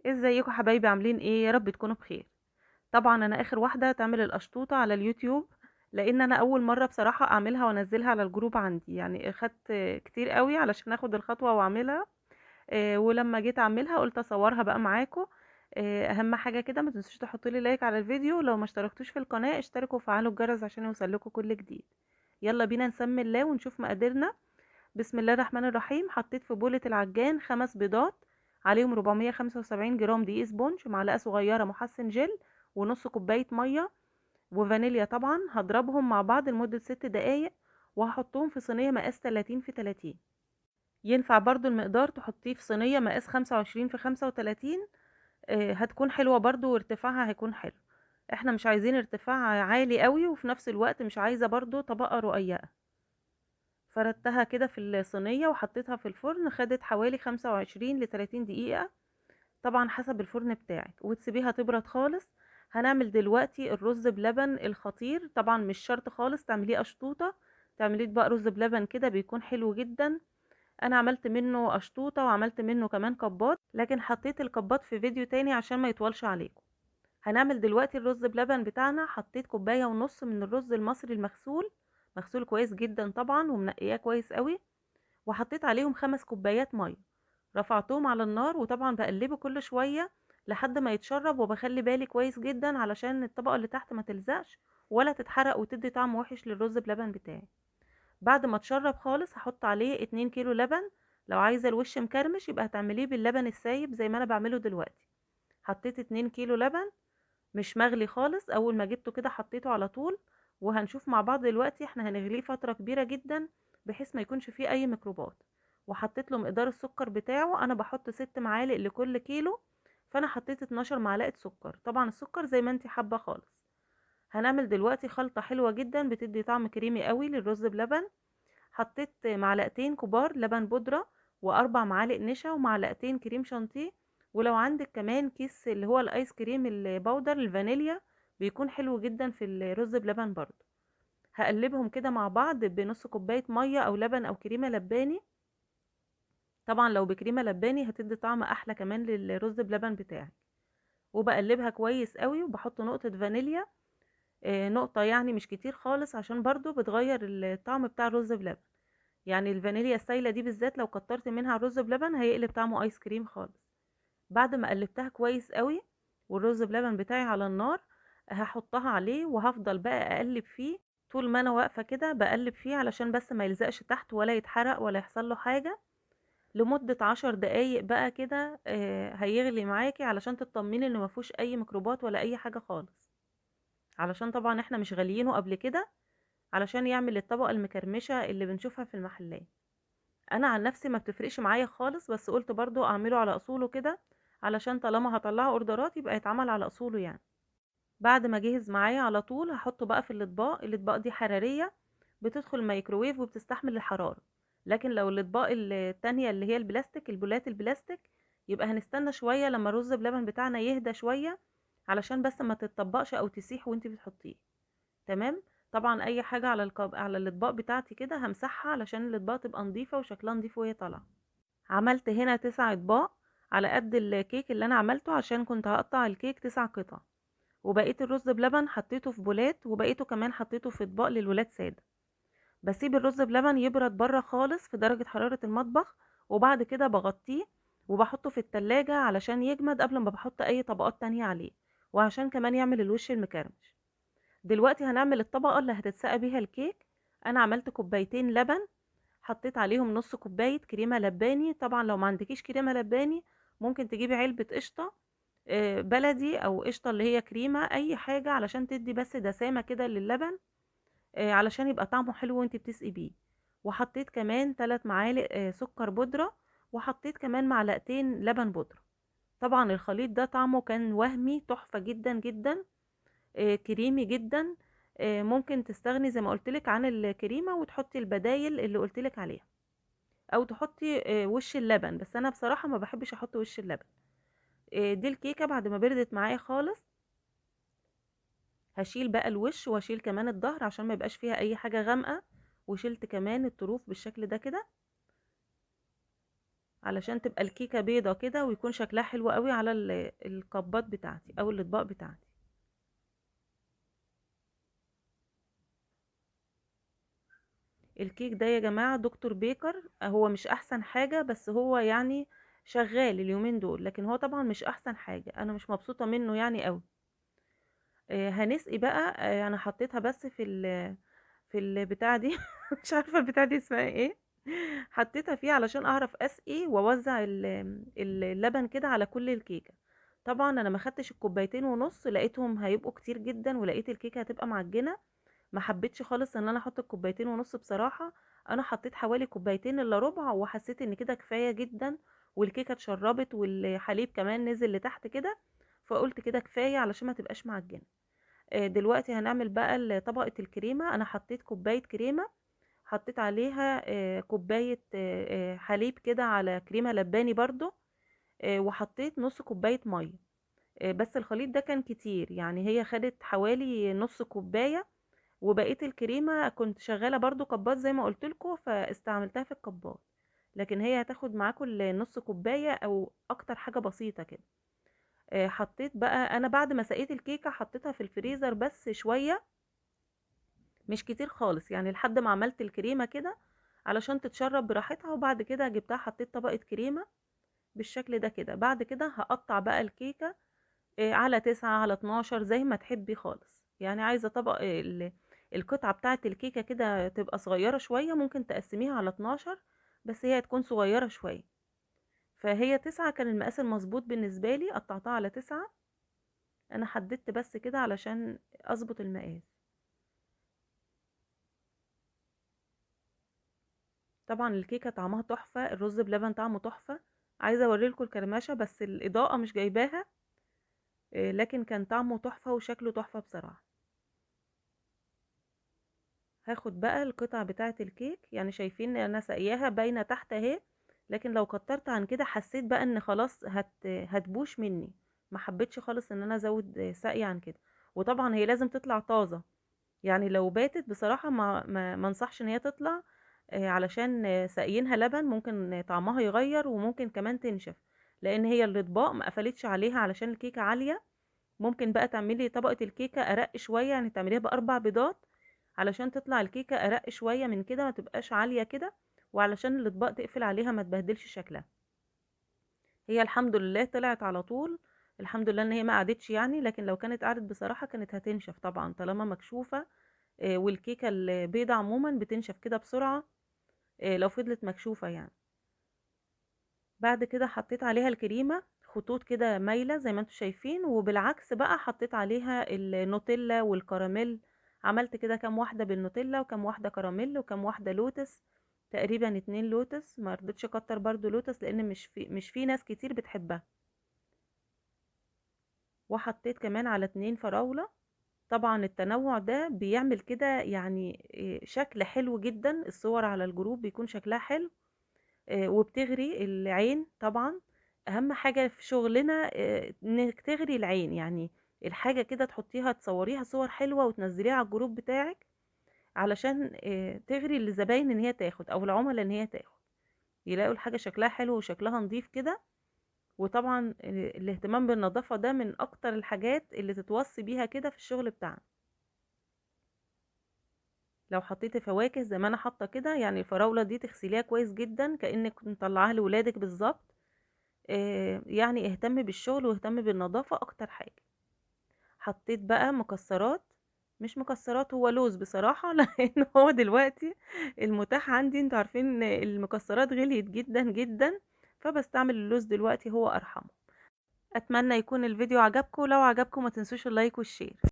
ازيكم حبايبي؟ عاملين ايه؟ يا رب تكونوا بخير. طبعا انا اخر واحدة تعمل القشطوطه على اليوتيوب، لان انا اول مرة بصراحة اعملها وانزلها على ال group عندي، اخدت كتير قوي علشان اخد الخطوة واعملها. ولما جيت اعملها قلت اصورها بقى معاكم. اهم حاجة كده ما تنسوش تحطوا لي like على الفيديو، لو ما اشتركتوش في القناة اشتركوا وفعلوا الجرس عشان يوصل لكم كل جديد. يلا بينا نسمي الله ونشوف مقاديرنا. بسم الله الرحمن الرحيم. حطيت في بولة العجان 5 بيضات، عليهم 475 جرام دقيق sponge، معلقة صغيرة محسن جل، ونص كوباية مية، وفانيليا. طبعا هضربهم مع بعض لمدة 6 دقايق، وهحطهم في صينية مقاس 30 في 30. ينفع برضو المقدار تحطيه في صينية مقاس 25 في 35، هتكون حلوة برضو وارتفاعها هيكون حلو. احنا مش عايزين ارتفاع عالي قوي، وفي نفس الوقت مش عايزة برضو طبقة رقيقة. فردتها كده في الصينية وحطيتها في الفرن، خدت حوالي 25 لتلاتين دقيقة طبعا حسب الفرن بتاعك، وتسيبيها تبرد خالص. هنعمل دلوقتي الرز بلبن الخطير. طبعا مش شرط خالص تعمليه قشطوطة، تعمليه اطباق رز بلبن كده بيكون حلو جدا. انا عملت منه قشطوطة وعملت منه كمان كبات، لكن حطيت الكبات في فيديو تاني عشان ما يطولش عليكم. هنعمل دلوقتي الرز بلبن بتاعنا. حطيت كوباية ونص من الرز المصري المغسول، مغسول كويس جدا طبعا ومنقياه كويس قوي، وحطيت عليهم 5 كوبايات مية. رفعتهم على النار، وطبعا بقلبه كل شوية لحد ما يتشرب، وبخلي بالي كويس جدا علشان الطبقة اللي تحت ما تلزقش ولا تتحرق وتدي طعم وحش للرز بلبن بتاعي. بعد ما اتشرب خالص هحط عليه 2 كيلو لبن. لو عايزه الوش مكرمش يبقى هتعمليه باللبن السايب زي ما انا بعمله دلوقتي. حطيت 2 كيلو لبن مش مغلي خالص، اول ما جبته كده حطيته على طول، وهنشوف مع بعض دلوقتي احنا هنغليه فترة كبيرة جدا بحيث ما يكونش فيه اي ميكروبات. وحطيت له مقدار السكر بتاعه، انا بحط 6 معالق لكل كيلو، فانا حطيت 12 معلقه سكر. طبعا السكر زي ما انت حابة خالص. هنعمل دلوقتي خلطه حلوة جدا بتدي طعم كريمي قوي للرز بلبن. حطيت معلقتين كبار لبن بودره، واربع معالق نشا، ومعلقتين كريم شانتيه، ولو عندك كمان كيس اللي هو الايس كريم البودر الفانيليا بيكون حلو جدا في الرز بلبن برضو. هقلبهم كده مع بعض بنص كوباية مية او لبن او كريمة لباني. طبعا لو بكريمه لباني هتدي طعم احلى كمان للرز بلبن بتاعك. وبقلبها كويس قوي، وبحط نقطة فانيليا، نقطة مش كتير خالص عشان برضو بتغير الطعم بتاع الرز بلبن. الفانيليا السايله دي بالذات لو كترت منها الرز بلبن هيقلب طعمه ايس كريم خالص. بعد ما قلبتها كويس قوي والرز بلبن بتاعي على النار هحطها عليه، وهفضل بقى اقلب فيه طول ما انا واقفة كده بقلب فيه علشان بس ما يلزقش تحت ولا يتحرق ولا يحصل له حاجة، لمدة 10 دقايق بقى كده. هيغلي معاكي علشان تطمني انه ما فيهوش اي ميكروبات ولا اي حاجة خالص، علشان طبعا احنا مش غاليينه قبل كده علشان يعمل الطبقة المكرمشه اللي بنشوفها في المحلات. انا عن نفسي ما بتفرقش معايا خالص، بس قلت برضو اعمله على اصوله كده علشان طالما هطلعه اوردرات يبقى يتعمل على اصوله. بعد ما جهز معايا على طول هحطه بقى في الاطباق. الاطباق دي حرارية بتدخل الميكروويف وبتستحمل الحرارة، لكن لو الاطباق التانية اللي هي البلاستيك، البولات البلاستيك، يبقى هنستنى شوية لما الرز بلبن بتاعنا يهدى شوية علشان بس ما تتطبقش او تسيح وانتي بتحطيه. تمام. طبعا اي حاجة على الاطباق بتاعتي كده همسحها علشان الاطباق تبقى نظيفة وشكلها نظيف وهي طالعه. عملت هنا 9 اطباق على قد الكيك اللي انا عملته عشان كنت هقطع الكيك 9 قطع، وبقيت الرز بلبن حطيته في بولات، وبقيته كمان حطيته في اطباق للولاد ساده. بسيب الرز بلبن يبرد بره خالص في درجة حرارة المطبخ، وبعد كده بغطيه وبحطه في التلاجة علشان يجمد قبل ما بحط اي طبقات تانية عليه، وعشان كمان يعمل الوش المكرمش. دلوقتي هنعمل الطبقة اللي هتتسقى بيها الكيك. انا عملت كوبايتين لبن، حطيت عليهم نص كوباية كريمة لباني. طبعا لو ما عندكيش كريمة لباني ممكن تجيبي علبة قشطة، بلدي او قشطة اللي هي كريمة، اي حاجة علشان تدي بس دسامة كده للبن، علشان يبقى طعمه حلو وانت بتسقي بيه. وحطيت كمان 3 معالق، سكر بودرة، وحطيت كمان معلقتين لبن بودرة. طبعا الخليط ده طعمه كان وهمي، تحفة جدا جدا، كريمي جدا. ممكن تستغني زي ما قلتلك عن الكريمة وتحطي البدايل اللي قلتلك عليها، او تحطي، وش اللبن، بس انا بصراحة ما بحبش احط وش اللبن. دي الكيكة بعد ما بردت معايا خالص هشيل بقى الوش واشيل كمان الظهر عشان ما يبقاش فيها اي حاجة غامقة، وشلت كمان الطروف بالشكل ده كده علشان تبقى الكيكة بيضة كده ويكون شكلها حلو قوي على الكبات بتاعتي او الاطباق بتاعتي. الكيك ده يا جماعة دكتور بيكر، هو مش احسن حاجة بس هو يعني شغال اليومين دول، لكن هو طبعا مش احسن حاجة، انا مش مبسوطة منه يعني قوي. هنسقي بقى. انا حطيتها بس في البتاع دي مش عارفة البتاع دي اسمها ايه، حطيتها فيه علشان اعرف اسقي واوزع اللبن كده على كل الكيكة. طبعا انا ما خدتش الكوبايتين ونص، لقيتهم هيبقوا كتير جدا ولقيت الكيكة هتبقى معجنة، ما حبيتش خالص ان انا احط الكوبايتين ونص بصراحة. انا حطيت حوالي كوبايتين الا ربع، وحسيت ان كده كفاية جدا، والكيكة اتشربت والحليب كمان نزل لتحت كده، فقلت كده كفاية علشان ما تبقاش معجنة. دلوقتي هنعمل بقى طبقة الكريمة. انا حطيت كوباية كريمة، حطيت عليها كوباية حليب كده على كريمة لباني برضو، وحطيت نص كوباية مية. بس الخليط ده كان كتير، يعني هي خدت حوالي نص كوباية، وبقية الكريمة كنت شغالة برضو كبات زي ما قلت لكم، فاستعملتها في الكبات، لكن هي هتاخد معاكم النص كوباية او اكتر حاجة بسيطة كده. حطيت بقى انا بعد ما سقيت الكيكة حطيتها في الفريزر بس شوية، مش كتير خالص يعني، لحد ما عملت الكريمة كده علشان تتشرب براحتها، وبعد كده جبتها حطيت طبقة كريمة بالشكل ده كده. بعد كده هقطع بقى الكيكة، على 9 على 12 زي ما تحبي خالص، يعني عايزة طبق القطعة بتاعة الكيكة كده تبقى صغيرة شوية، ممكن تقسميها على 12، بس هي تكون صغيرة شوية. فهي 9 كان المقاس المظبوط بالنسبة لي، قطعتها على 9، أنا حددت بس كده علشان أظبط المقاس. طبعا الكيكة طعمها تحفة، الرز بلبن طعمه تحفة. عايزة أوريلكوا الكرمشة بس الإضاءة مش جايباها، لكن كان طعمه تحفة وشكله تحفة بصراحة. هاخد بقى القطع بتاعة الكيك، يعني شايفين انا ساقياها باينة تحت اهي، لكن لو كترت عن كده حسيت بقى ان خلاص هتبوش مني، ما حبيتش خالص ان انا ازود ساقية عن كده. وطبعا هي لازم تطلع طازة، يعني لو باتت بصراحة ما انصحش ان هي تطلع، علشان ساقيينها لبن ممكن طعمها يغير وممكن كمان تنشف، لان هي الاطباق ما قفلتش عليها علشان الكيكة عالية. ممكن بقى تعملي طبقة الكيكة ارق شوية، يعني تعمليها ب4 بيضات علشان تطلع الكيكة ارق شوية من كده، ما تبقاش عالية كده، وعلشان الاطباق تقفل عليها ما تبهدلش شكلها. هي الحمد لله طلعت على طول، الحمد لله ان هي ما قعدتش يعني، لكن لو كانت قعدت بصراحة كانت هتنشف طبعا طالما مكشوفة، والكيكة البيضة عموما بتنشف كده بسرعة، لو فضلت مكشوفة يعني. بعد كده حطيت عليها الكريمة خطوط كده مايلة زي ما انتم شايفين، وبالعكس بقى حطيت عليها النوتيلا والكراميل. عملت كده كام واحدة بالنوتيلا وكام واحدة كراميل وكام واحدة لوتس، تقريبا 2 لوتس، ما رضيتش اكتر برضو لوتس لان مش في ناس كتير بتحبها. وحطيت كمان على 2 فراولة. طبعا التنوع ده بيعمل كده شكل حلو جدا، الصور على الجروب بيكون شكلها حلو، وبتغري العين. طبعا اهم حاجة في شغلنا، انك تغري العين، يعني الحاجة كده تحطيها تصوريها صور حلوة وتنزليها على الجروب بتاعك علشان تغري الزباين ان هي تاخد، او العملاء ان هي تاخد، يلاقوا الحاجة شكلها حلو وشكلها نظيف كده. وطبعا الاهتمام بالنظافة ده من اكتر الحاجات اللي تتوصي بيها كده في الشغل بتاعنا. لو حطيتي فواكه زي ما انا حاطه كده، يعني الفراوله دي تغسليها كويس جدا كانك مطلعاها لولادك بالظبط. اهتم بالشغل واهتم بالنظافه اكتر حاجه. حطيت بقى مكسرات، مش مكسرات هو لوز بصراحه لان هو دلوقتي المتاح عندي، انتوا عارفين المكسرات غليت جدا جدا، فبستعمل اللوز دلوقتي هو ارحمه. اتمنى يكون الفيديو عجبكم، لو عجبكم ما تنسوش ال like وال share.